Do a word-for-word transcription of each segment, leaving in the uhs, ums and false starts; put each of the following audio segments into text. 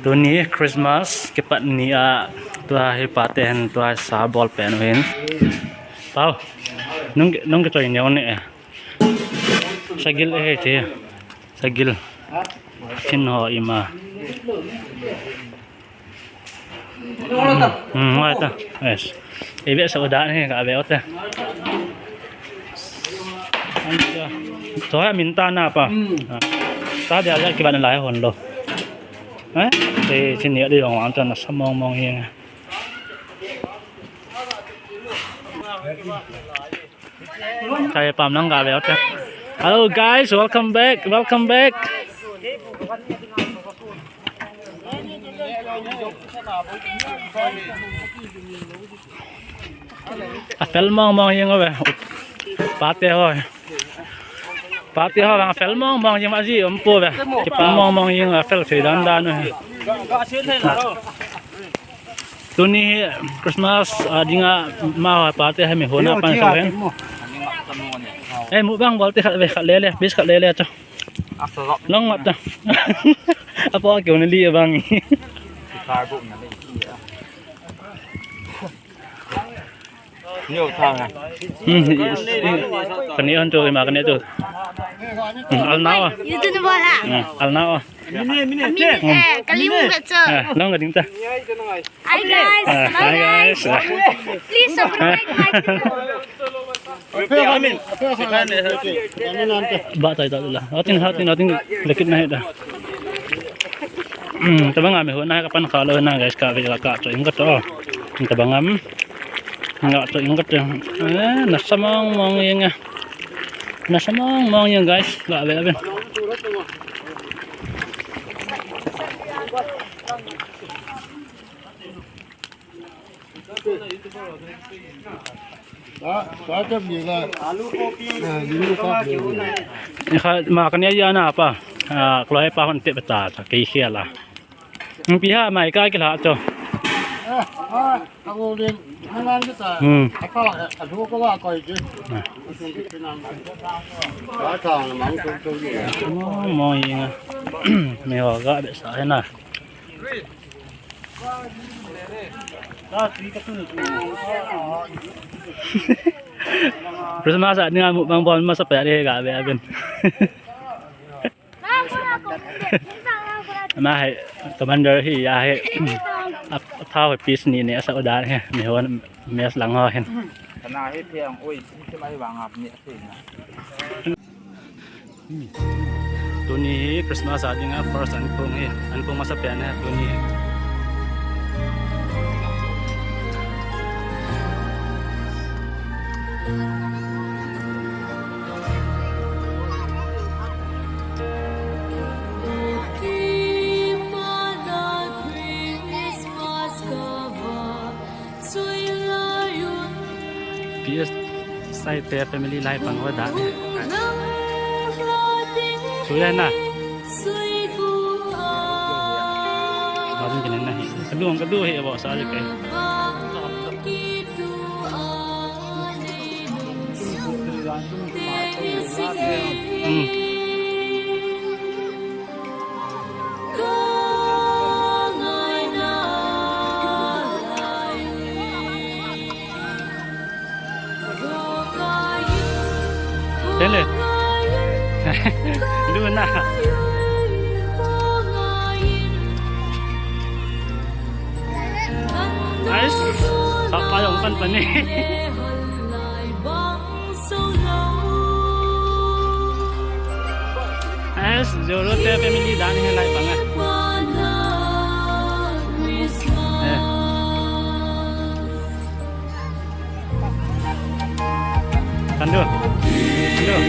Tuni Christmas kipat ni a, tua hi pate hin tua sa bol pen hin. Pau, nung, nung kichoi neo ne. Sagil e he che. Sagil. Thin ho ima. Hmm, ngai ta. Yes. Ei ve sa uda ni ka ve ote. Tua min ta na pa. Hmm. Ah. Ta dia ja kibat na lai hon lo. Eh? Te chini di jong ang tan na sa mong mong hi. Kaya pam lang ka ve ote. Hello guys, welcome back, welcome back. A fel mong mong jeng ve. Pate ho. Pate ho bang fel mong mong jeng ma ji um po ve. Ki fel mong mong jeng a fel sei dan dan ve. Tuni hi Christmas a dinga ma ho pate hi mi hona pan so hen. Eh, mukbang bol te khat ve khat le le, bis khat le le cho. Long mat ta. Apo ke ni li bang. Ni o thang a. Hmm, yes. Kani on to ma kani to. Hmm, al nao. Yu tu ni bol ha. Hmm, al nao. Mine, mine, mine. Eh, kali mu ve cho. Ah, long ka ding ta. Hi guys. Ah, hi guys. Please subscribe my channel. Ba tai ta la. Atin, atin, atin, lekit na he da. Hmm, tabang ami ho na ka pan ka lo na guys, ka ve la ka cho ing ka to. Tabang am. Nga cho ing ka to. Eh, na sa mong mong jeng a. Na sa mong mong jeng guys, la ve ve. Ni kha ma kani a na pa. Ah, kloi pa hon te pa ta, ta kei khia la. Pi ha mai ka ki la cho. Hmm. Mo, mo jeng a. Mi ho ga be sa he na. Christmas a dinga mukbang bol masa pa de ga be aben. Ama hi commander hi ya hi. Ap, ap thao hi piece ni ni asa udan hi. Mi ho mes lang ho hin. Kana hi phe ang oi, si mai vang ap ni ase na. Tuni hi Christmas a dinga first an pung hi, an pung masa pen hi tuni hi. P S Saite family lai pang ho da ne. Suya na. Ba dun kinin na hi. Ka du, ka du hi ba sa je kai. Hmm. Tele. Luna. Ais, sapa jong pan pan ni. Ais, Joro te family dan hi lai pang a. Eh. Kan du. Kan du.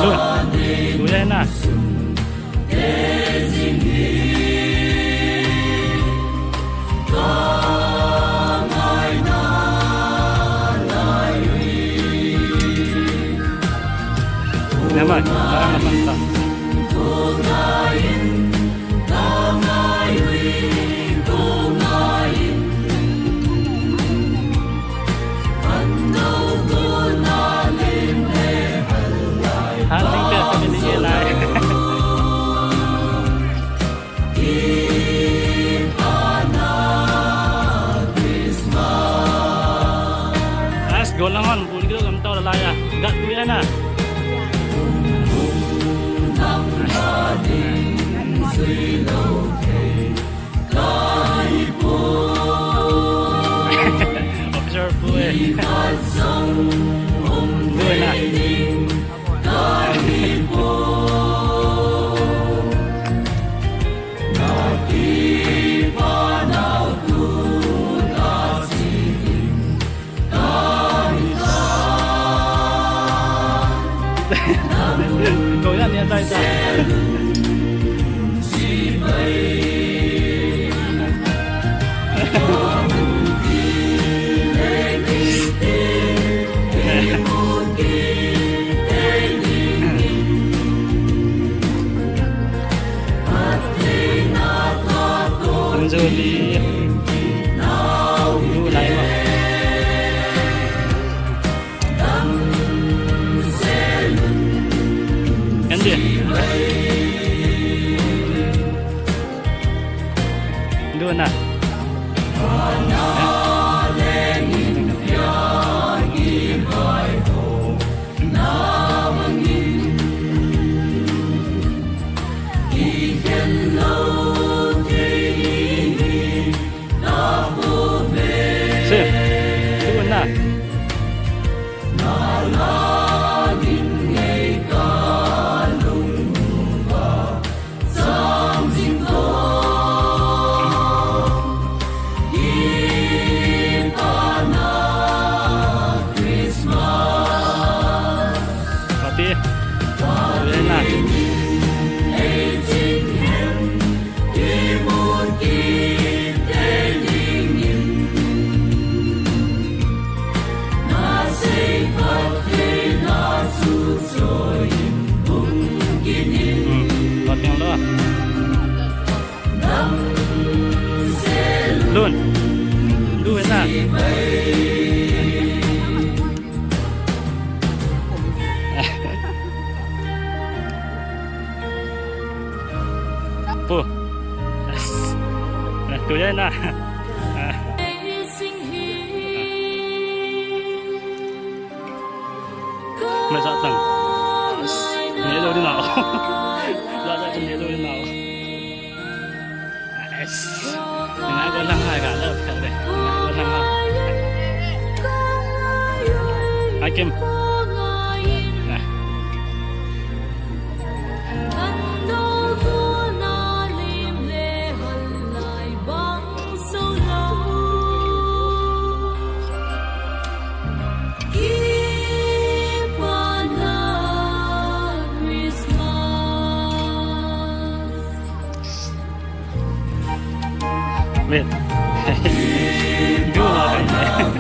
Lun. Tuya na. Naman, parang naman pa. Happy birthday, July. As golang on, pun kilo gamtau lalaya. Gat tu ya na. Observe tu eh. Tu ya na. Kau ya ni atai ta. Anjali. Du lai ma. Kan dia. Du na. Sim. Du na. Happy. Very nice. Hmm, latiang lo. Lun. Lun na. Pu. Yes. Eh, tu ya na. Ah. Mai sa tang. Yes. Ni lo ni na. La la ni lo ni na. Yes. Nga ko lang ha, ga la ka de. Nga ko lang ha. Akim. Ah. Wait. Du la kan.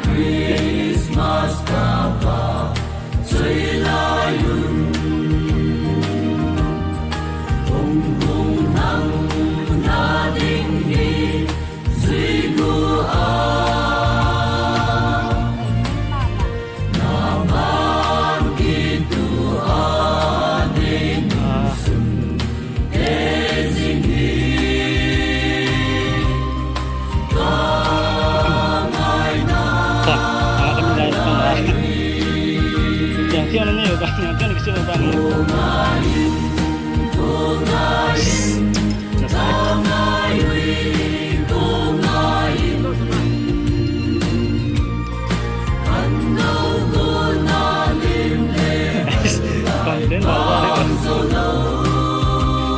Content baba ni.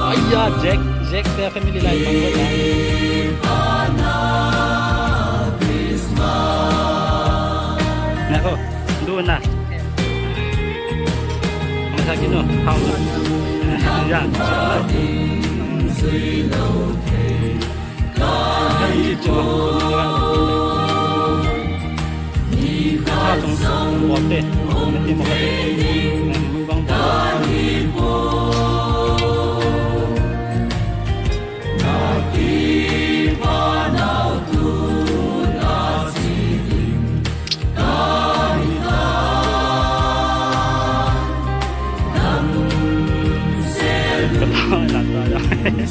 Aiya, Jack, Jack te family life bang ko ta. Na ko, du na. Masa kino, hau. Ya.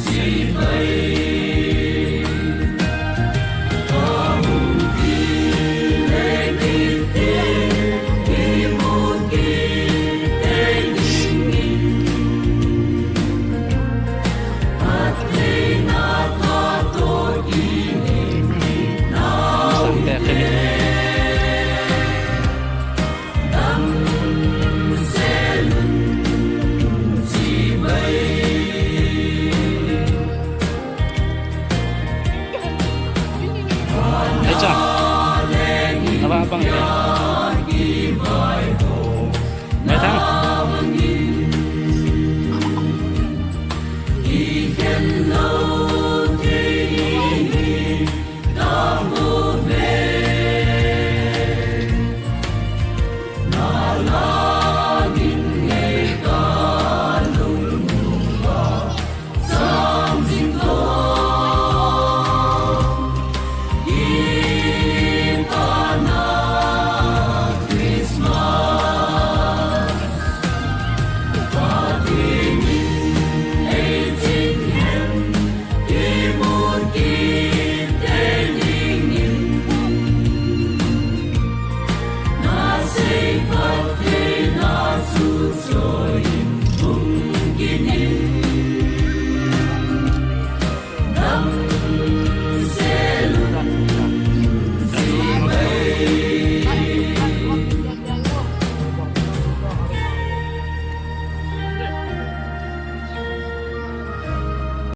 Sipai